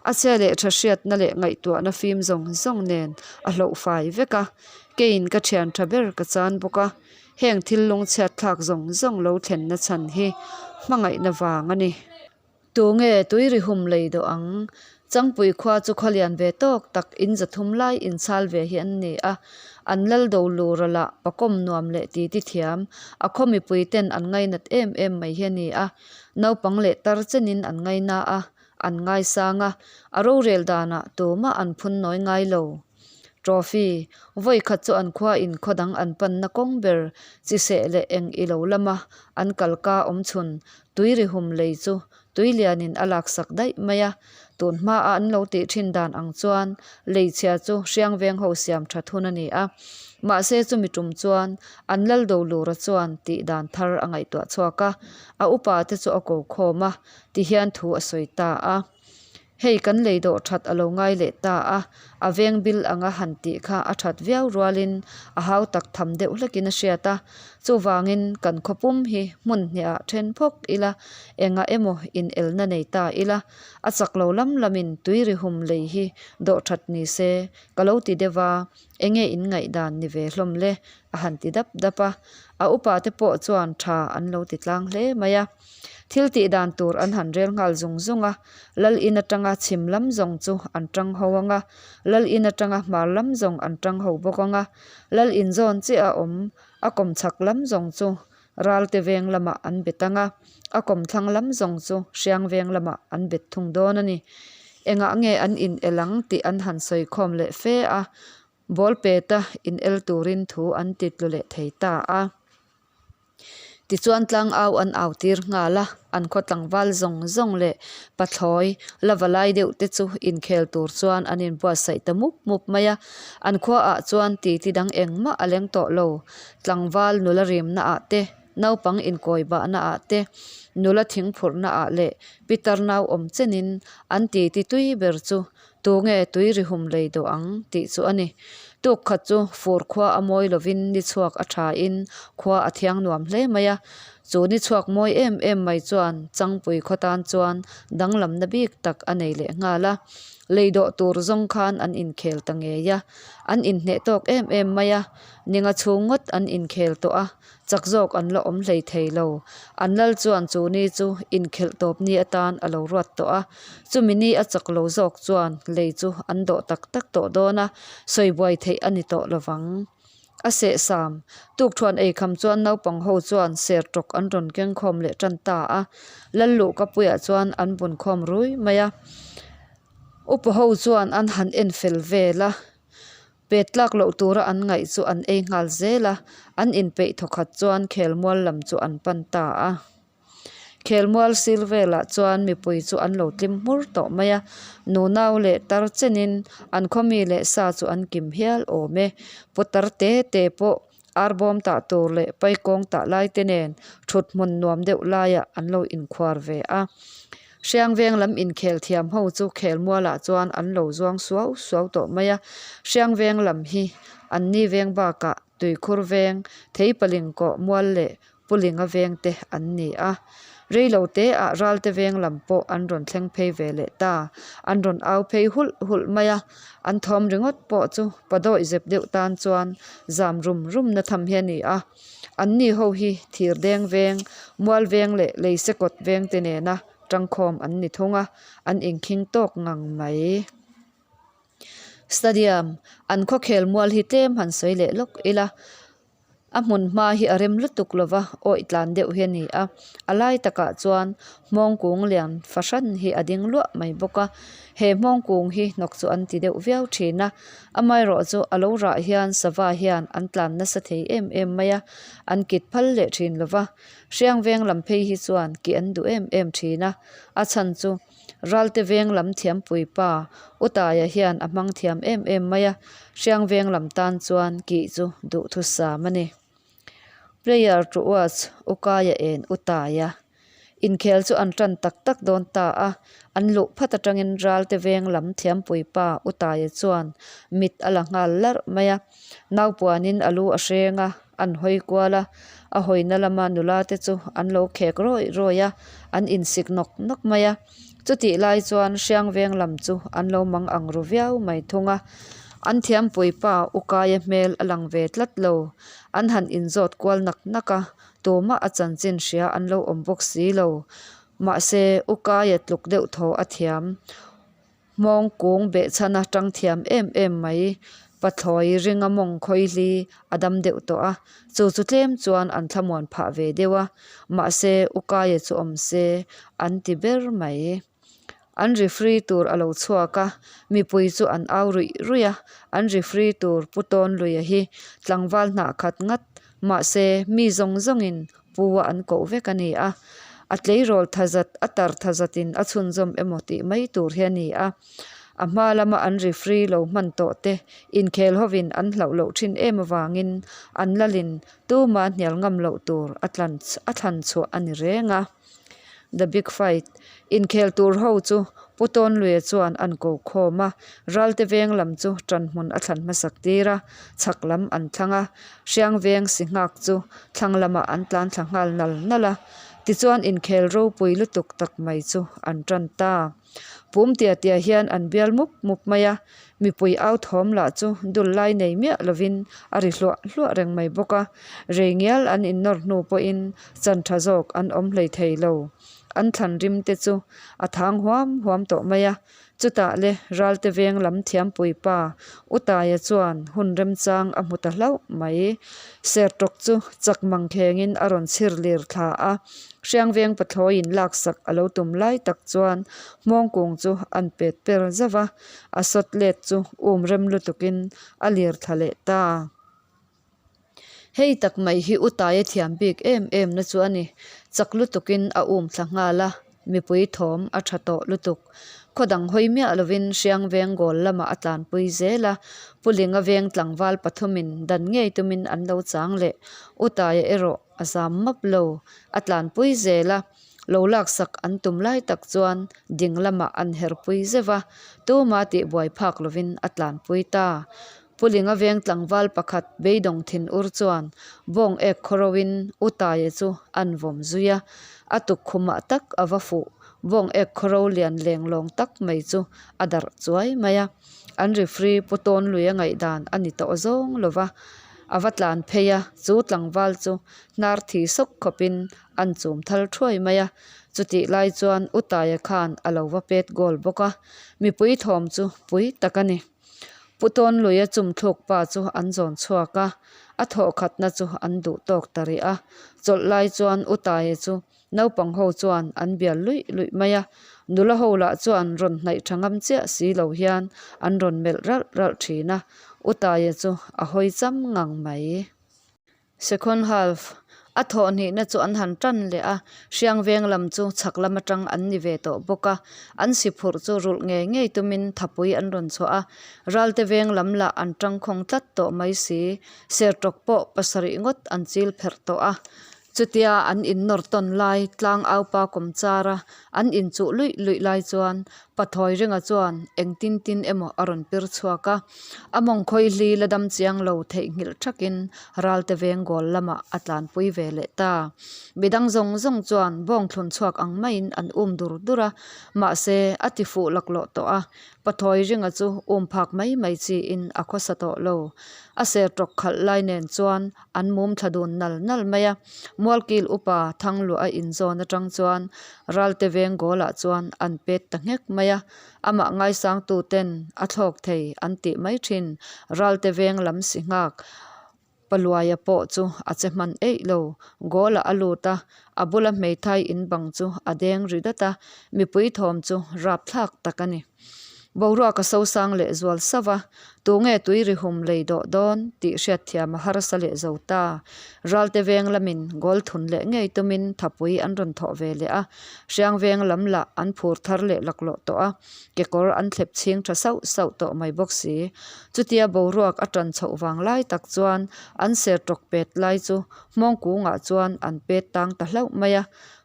A chhia leh tha hriatna leh ngaihtuahna fim zawng zawng nen a hloh fai vek a, keiin ka thian tha ber ka chan bawk a, heng thil lungchhiat thlak zawng zawng lo thlenna chhan hi hmangaihna vang a ni. Tunge tui ri hum lei dawh ang? Changpui khua chu khawlian ve tawk tak in zathum lai inchhal ve hi an ni a, an lal do lura lah pakawm nuam leh titi thiam, a khaw mipui ten an ngainat em em mai hi a ni a, Naupang leh tar chenin an ngaina a, an ngaisang a, a rorel danah tumah an phun nawi ngai lo. Trophy, Vawi khat chu an khua in khaw dang an panna kawng ber chi seh leh eng i lo lama an kalka awm chhun tui ri hum lei chu tui lianin a laksak daih mai a. Tun hmaa an lo tih thin dan ang chuan lei chhia chu hriang veng ho siam that hun a ni a. Mahse chumi tum chuan an lal do lura chuan tih dan thar a ngaihtuah chhuak a, a upa te chu a ko khawm a, ti hian thu a sawi ta a. Hei kan lei dawh that a lo ngai leh ta a, a veng bil anga han tih kha a that viau rualin a hau tak tham deuh hlekin a hriat a, chuvangin kan khawpum hi hmun hniah then phawk ila, engah emaw inelna nei ta ila, a chak lo lam lamin tui ri hum lei hi dawh that ni se ka lo ti deuh a, enge in ngaihdan ni ve hlawm le a han ti dap dap a, a upa te pawh chuan tha an lo ti tlang hle mai a. Thil tih dan tur an han rel nghal zung zung a, Lal in atanga chhim lam zawng chu an tang ho ang a, Lal in atanga hmar lam zawng an tang ho bawk ang a, Lal in zawn chiah a awm a kawm chhak lam zawng chu Ralte veng lamah an bet ang a, a kawm thlang lam zawng chu Hriang veng lamah an bet thung dawn a ni. Engah nge an in el ang tih an han sawi khawm leh fe a, ball peta in el turin thu an ti tlu leh thei ta a. Tichuan tlangau an au tir nghal a, an khaw tlangval zawng zawng leh pathlawi la va lai deuh te chu inkhel tur chuan an inbuatsaih ta mup mup mai a. An khuaah chuan titi dang engmah a leng tawh lo. Tlangval nula rimna ah te, naupang inkawi bahna ah te, nula thingphurhna ah leh pitar nau awm chenin an titi tui ber chu tunge tui ri hum lei dawh ang tih chu a ni. Tuk khat chu fur khua a mawi lovin ni chhuak a thain khua a thiang nuam hle mai a. Chu ni chhuak mawi em em mai chuan Changpui khaw tan chuan danglamna bik tak a nei leh nghal a. Lei dawh tur zawng khan an inkhel ta ngei a, an inhneh tawk em em mai a. Ninga chhung ngawt an inkhel tawh a, chak zawk an la awm hlei thei lo. An lal chuan chu ni chu inkhelh tawp ni atan a lo ruat tawh a. Chumi ni a chak lo zawk chuan lei chu an dawh tak tak tawh dawn a, sawi buai theih a ni tawh lovang. A sehsam. Tukthuan eikham chuan naupang ho chuan ser tawk an rawn keng khawm leh tan ta a. Lalluhkapuiah chuan an bun khawm rui mai a. Upa ho chuan an han en fel vel a. Pet tlak loh tura an ngaih chu an ei nghal zel a, an inpeih thawkhat chuan khelmual lam chu an pan ta a. Khelmual sir velah chuan mipui chu an lo tlim hmur tawh mai a, nunau leh tar chenin an khawmi leh sa chu an kim hial awm e. Putar te te pawh arbawm tah tur leh paikawng tah lai te nen thut hmun nuam deuh laiah an lo inkhuar ve a. Hriangveng lam inkhel thiam ho chu khelmualah chuan an lo zuang suau suau tawh mai a, Hriangveng lam hi an ni veng bakah Tuikhur veng, Theipaling kawh mual leh Pulinga veng te an ni a. Reilo te ah Ralte veng lam pawh an rawn thleng phei ve leh ta. An rawn au phei hulh hulh mai a, an thawm ringawt pawh chu padawi zep deuh tan chuan zam rum rum na tham hi a ni a. An ni ho hi thir deng veng, mual veng leh leise kawt veng te nena tangkhawm an ni thung a, an inkhing tawk ngang mai. Stadium, an khawkhel mual hi tlem han sawi leh lawk ila. A hmun hma hi a rem lutuk lova awih tlan deuh hi a ni a a lai takah chuan hmawng kung lian fahran hi a ding luah mai bawk a he hmawng kung hi hnawk chu an ti deuh viau thin a amaherawh chu a lo rah hian sava hian an tlan nasa thei em em mai a an kit phal leh thin lova hriang veng lam phei hi chuan kih an duh em em thin a a chhan chu. Ralte veng lam thiampui pa Utaia hian a hmang thiam em em mai a, Hriang veng lam tan chuan kih chu duhthusam a ni. Player to watch Ukaia en Utaia inkhel chu an tan tak tak dawn ta a, an luh phat atangin Ralte veng lam thiampui pa Utaia chuan mit a la nghal larh mai a, naupuanin a lu a hreng a, an hawi kual a, a hawina lama nula te chu an lo khek rawih rawih a, an insik nawk nawk mai a. Chutih lai chuan Hriang veng lam chu an lo mang ang ru viau mai thung a, an thiampui pa Ukaia hmel a lang ve tlat lo. An han inzawt kual nak nak a, tumah a chanchin hria an lo awm bawk si lo. Mahse, Ukaia tluk deuh thaw a thiam. Hmawng kung behchhan a tang thiam em em mai. Pathlawi ringa mawng khawihli a dam deuh tawh a, chu chu tlem chuan an thlamuan phah ve deuh a, mahse Ukaia chu awm se an ti ber mai. An referee tur a lo chhuak a, mipui chu an au ruih ruih a, an referee tur Pu Tawnluia hi tlangval hnah khat ngat mahse mi zawng zawngin Pu a an koh vek a ni a, a tleirawl tha zat, a tar tha zatin a chhunzawm emaw tih mai tur hi a ni a. A hma lama an referee lo hman tawh te inkhel hovin an hlauh loh thin em avangin an lalin tuma hnial ngam loh tur a tlan a thlan chhuah a ni reng a. The Big Fight inkhel tur ho chu Pu Tawnluia chuan an ko khawm a, Ralte veng lam chu ṭanhmun a thlan hmasak tir a, chhak lam an thlang a, Hriang veng si nghak chu thlang lamah an tlan thla nghal nal nal a, tichuan inkhel ropui lutuk tak mai chu an ṭan ta. Pum tia tia hian an bial mup mup mai a, mipui au thawm lah chu dul lai nei miah lovin a ri hluah hluah reng mai bawk a, rei ngial an innawr hnu pawhin chan tha zawk an awm hlei thei lo. An thlan rim te chu a thang huam huam tawh mai a, Chutah le Ralte veng lam thiampui pa Utaia chuan hun remchang a hmu ta hlauh mai. Sertawk chu chak mang khengin a rawn chhir lir thla a, Hriangveng pathlawiin laksak a lo tum lai tak chuan hmawngkung chu an pet per zauh a, a sawt let chu um rem lutukin a lir thla leh ta. Hei tak mai hi u Taia thiam bik em em na chu a ni. Chak lutukin a um thla nghal a, mipui thawm a tha tawh lutuk. Khaw dang hawi miah lovin Hriang veng goal lamah a tlanpui zel a, Pu Linga veng tlangval pathumin dan ngei tumin an lo chang leh. U Taia erawh a zam map lo, a tlanpui zel a, lo laksak an tum lai tak chuan ding lamah an herpui zeuh a, tuma tihbuai phak lovin a tlanpui ta. Pulinga veng tlangval pakhat beidawng thin ur chuan bawng ek khawro in U Taia chu an vawm zui a, a tukkhumah tak a va fuh. Bawng ek khawro lian leng lawng tak mai chu a darh chuai mai a. An referee Pu Tawnluia ngaihdan a ni tawh zawng lo va, a va tlan phei a, chu tlangval chu hnar thi sawk khawpin an chum thal thuai mai a. Chutih lai chuan U Taia khan a lo va pet goal bawk a, mipui thawm chu pui tak a ni. Pu Tawnluia chumthluk pa chu an zawn chhuak a, a thawhkhatna chu an duh tawk ta rih a. Chawlh lai chuan U Taia chu Naupang ho chuan an bial luih luih mai a, nula ho lah chuan rawn hnaih tha ngam chiah si lo hian an rawn melh ralh ralh thin a, U Taia chu a hawi cham ngang mai. Second half a thawh hnihna chu an han tan leh a, Hriang veng lam chu chhak lam atang an ni ve tawh bawk a, an si phurh chu rulh ngei ngei tumin thapui an rawn chhuah a, Ralte veng lam lah an tangkhawng tlat tawh mai si, sertawk pawh pasarih ngawt an chil pherh tawh a, Chutia an innawr tawn lai tlang aupa kawmchara an inchuh luih luih lai chuan Pathawi ringa chuan eng tin tin emaw a rawn pir chhuak a, a mawng khawihli la dam chiang lo theihnghilh thakin Ralte veng goal lamah a tlanpui ve leh ta. Midang zawng zawng chuan bawng thlun chhuak ang maiin an um dur dur a, mahse a ti fuh laklawh tawh a, Pathawi ringa chu um phak mai mai chiin a khawsa tawh lo. A ser tawk khalh lai nen chuan An mum thla dun nal nal mai a, Mualkil upa Thangluah a inzawn atang chuan Ralte veng goal ah chuan an pet ta nghek mai a, amah ngaisangtu ten a thlawk thei an tih mai thin. Ralte veng lam si nghak Paluaia pawh chu a che hman eih lo, goal ah a lut a, a bula hmeithai in bang chu a deng ri dat a, mipui thawm chu rapthlak tak a ni. Boruak a sosang leh zual sauh a, tunge tui ri hum lei dawh dawn tih hriatthiam a harsa leh zo ta. Ralte veng lamin goal thun leh ngei tumin thapui an rawn thawh ve leh a, Hriang veng lam lah an phur thar leh laklawh tawh a, kekawr an thlep chhing tha sauh sauh tawh mai bawk si. Chutia boruak a tan chhoh vang lai tak chuan an ser tawk pet lai chu hmawng kungah chuan an pet tang ta hlauh mai a,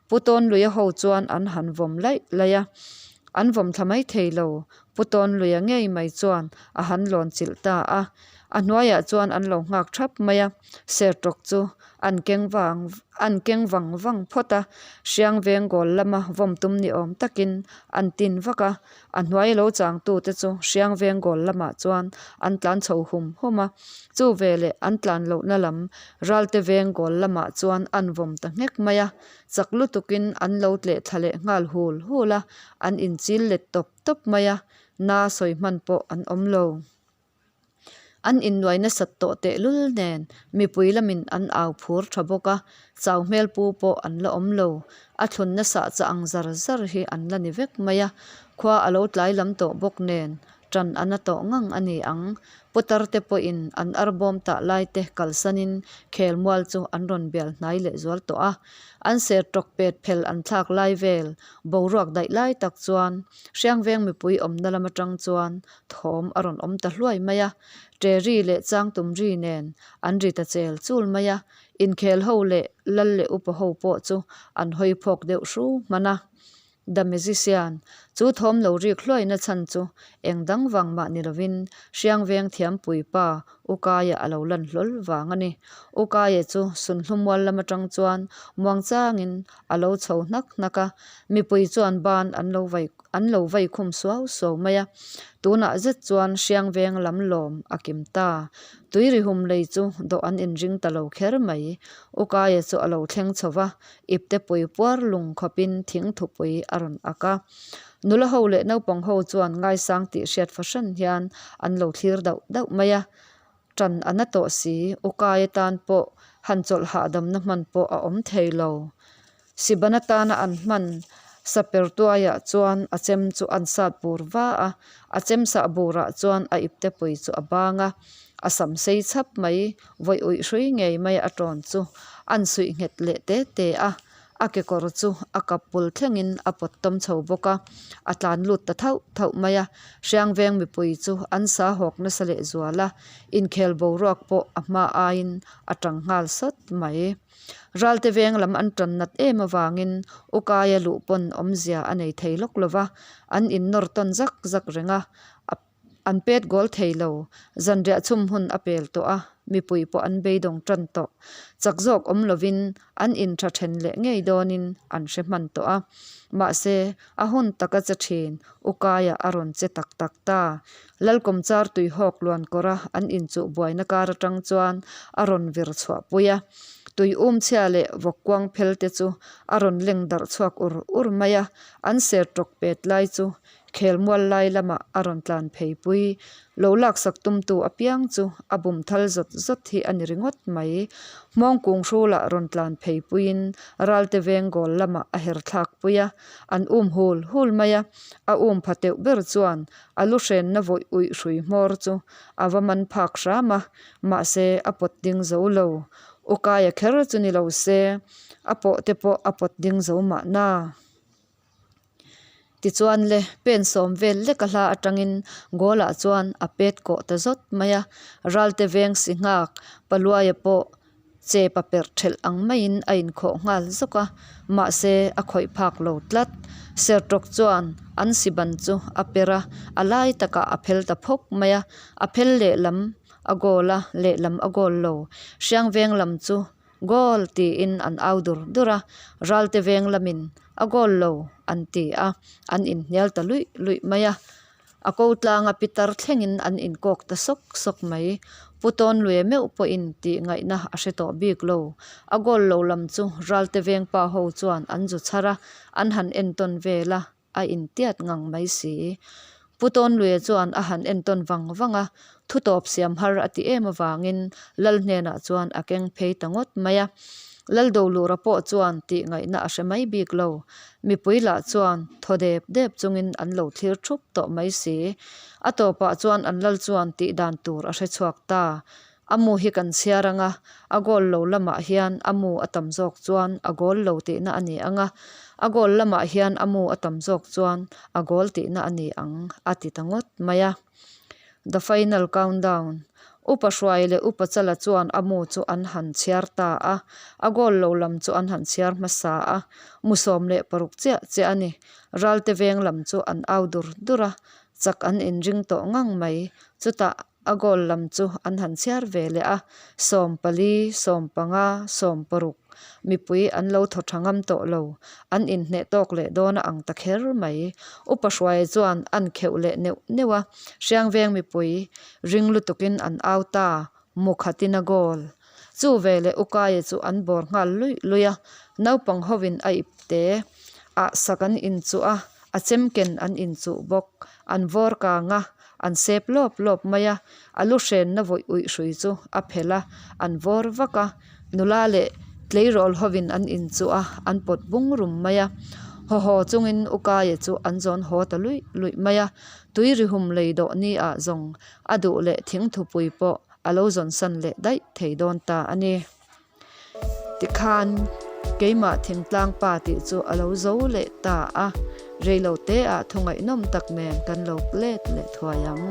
Pu Tawnluia ho chuan an han vawm laih laih a. An vawm thla mai thei lo, Pu Tawnluia ngei mai chuan a han lawn chilh ta a. A hnuaiah chuan an lo nghak thap mai a, sertawk chu an keng vang an keng vang vang phawt a, Hriang veng goal lama vawm tum ni awm takin an tin vak a, a hnuai lo changtute chu Hriang veng goal lamah chuan an tlan chho hum hum a, chu veleh an tlan lohna lam Ralte veng goal lamah chuan an vawm ta nghek mai a. Chak lutukin an lo tleh thla leh nghal hul hul a, an inchil let tawp tawp mai a, na sawi hman pawh an awm lo. An innuai nasat tawh tehlul nen mipui lamin an au phur tha bawk a, chau hmel pu pawh an la awm lo. A thlun nasa chah ang zar zar hi an la ni vek mai a, khua a lo tlai lam tawh bawk nen Ṭan a na tawh ngang a ni ang. Putar te pawhin an arbawm tah lai te kalsanin khelmual chu an rawn bial hnai leh zual tawh a. An ser tawk pet phel an thlak lai vel boruak daih lai tak chuan Hriangveng mipui awmna lam atang chuan thawm a rawn awm ta hluai mai a. Ṭe ri leh changtum ri nen an ri ta chel chul mai a. Inkhel ho leh lal leh upa ho pawh chu an hawi phawk deuh hru hman a. The Magician, Chu thawm lo rik hluaina chhan chu eng dang vang mah ni lovin Hriangveng thiampui pa U Kaia a lo lan hlawl vang a ni. U Kaia chu Sunhlumual lam atang chuan muangchangin a lo chho hnak hnak a, mipui chuan ban an lo vai an lo vai khum suau suau mai a. Tunah zet chuan Hriangveng lam lawm a kim ta. Tui ri hum lei chu dawh an inring ta lo kher mai. U Kaia chu a lo thleng chho va, Ipte pui puar lung khawpin thing thupui a rawn ak a. Nula ho leh naupang ho chuan ngaisang tih hriat fahran hian an lo thlir dauh dauh mai a. Ṭan a na tawh si, Ukai atan pawh han chawlh hahdamna hman pawh a awm thei lo. Siban atana an hman saper tuaiah chuan a chem chu an sat bur va a, a chem sah burah chuan a ipte pui chu a bang a. A sam sei chhap mai, vawi uih hrui ngei mai a tawn chu an suih nghet leh te te a, a kekawr chu a kap bul thlengin a pawt tawm chho bawk a, a tlan lut ta thauh thauh mai a, Hriangveng mipui chu an sa hawk nasa leh zual a, inkhel boruak pawh a hma aiin a tang nghal sawt mai. Ralte veng lam an tan nat em avangin Ukaia luh pawn awmzia a nei thei lawk lo va, an innawr tawn zak zak reng a, a. An pet goal thei lo. Zanriah chhum hun a pel tawh a, mipui pawh an beidawng tan tawh. Chak zawk awm lovin an intha then leh ngei dawnin an hre hman tawh a. Mahse, a hun taka che thin Ukaia a rawn che tak tak ta. Lalkawmchar tuihawk luan kawra an inchuh buaina kar atang chuan a rawn vir chhuah pui a. Tui um chhia leh vawk kuang phel te chu a rawn leng darh chhuak ur ur mai a, an ser tawk pet lai chu Khelmual lai lamah a rawn tlan phei pui. Lo laksak tumtu apiang chu a bum thal zawt zawt hi a ni ringawt mai. Hmawngkung hrulah rawn tlan phei puiin Ralte veng goal lamah a her thlak pui a, an um hul hul mai a. A um pha teuh ber chuan a lu hrenna vawih uih hrui hmawr chu a va man phak hram a, mahse a pawt ding zo lo. Ukaia kher chu ni lo se, a pawh te pawh a pawt ding zo mahna. Tichuan le, pen sawm vel lek a hla atangin goal ah chuan a pet kawh ta zawt mai a, Ralte veng si nghak Paluaia pawh che pa perh thelh ang maiin a inkhawh nghal zawk a, mahse a khawih phak lo tlat. Sertawk chuan an si ban chu a per a, a lai takah a phel ta phawk mai a, a phel lehlam a goal a, lehlam a goal lo. Hriangveng lam chu Goal! tiin an au dur dur a, Ralte veng lamin a goal lo an ti a, an inhnial ta luih luih mai a. A ko tlanga pitar thlengin an inkawk ta sawk sawk mai. Pu Tawnlue meuh pawhin tih ngaihna a hre tawh bik lo. A goal lo lam chu Ralte veng pa ho chuan an zu chhar a, an han entawn vel a. a intiat ngang mai si. Pu Tawnluia chuan a han entawn vang vang a, thu tawp siam har a ti em avangin Lal hnenah chuan a keng phei ta ngawt mai a. Lal Dolura pawh chuan tih ngaihna a hre mai bik lo. Mipui lah chuan thaw dep dep chungin an lo thlir thup tawh mai si. A tawpah chuan an Lal chuan tih dan tur a hre chhuak ta. A mu hi kan chhiar ang a, a goal lo lamah hian a mu a tam zawk chuan a goal lo tihna a ni ang a, a goal lamah hian a mu a tam zawk chuan a goal tihna a ni ang, a ti ta ngawt mai a. The Final Countdown Upa Hruai leh Upa Chala chuan a mu chu an han chhiar ta a, a goal lo lam chu an han chhiar hmasa a, mu 16 chiah chiah a ni. Ralte veng lam chu an au dur dur a, chak an inring tawh ngang mai. Chutah A goal lam chu an han chhiar ve leh a, 14, 15, 16, mipui an lo thaw tha ngam tawh lo, an inhneh tawk leh dawn a ang ta kher mai. Upa Hruaia chuan an kheuh leh neuh neuh a, Hriangveng mipui ring lutukin an au ta, mu khatin a goal. Chu veleh Ukaia chu an bawr nghal luih luih a, naupang hovin a ipte ah sak an inchuh a, a chemken an inchuh bawk, an vawr kang a, An sep lawp lawp mai a, a lu hrenna vawih uih hrui chu a phelh a, an vawr vak a, nula leh tleirawl hovin an inchuh a, an pawt bung rum mai a. Haw haw chungin Ukaia chu an zawn haw ta luih luih mai a, tui ri hum lei dawh ni ah zawng a duh leh thingthupui pawh a lo zawn san leh daih thei dawn ta a ni. Tikhan keimah thingtlang pa tih chu a lo zo leh ta a, reilo te ah thungaihnawm tak nen kan lo let leh thuai ang.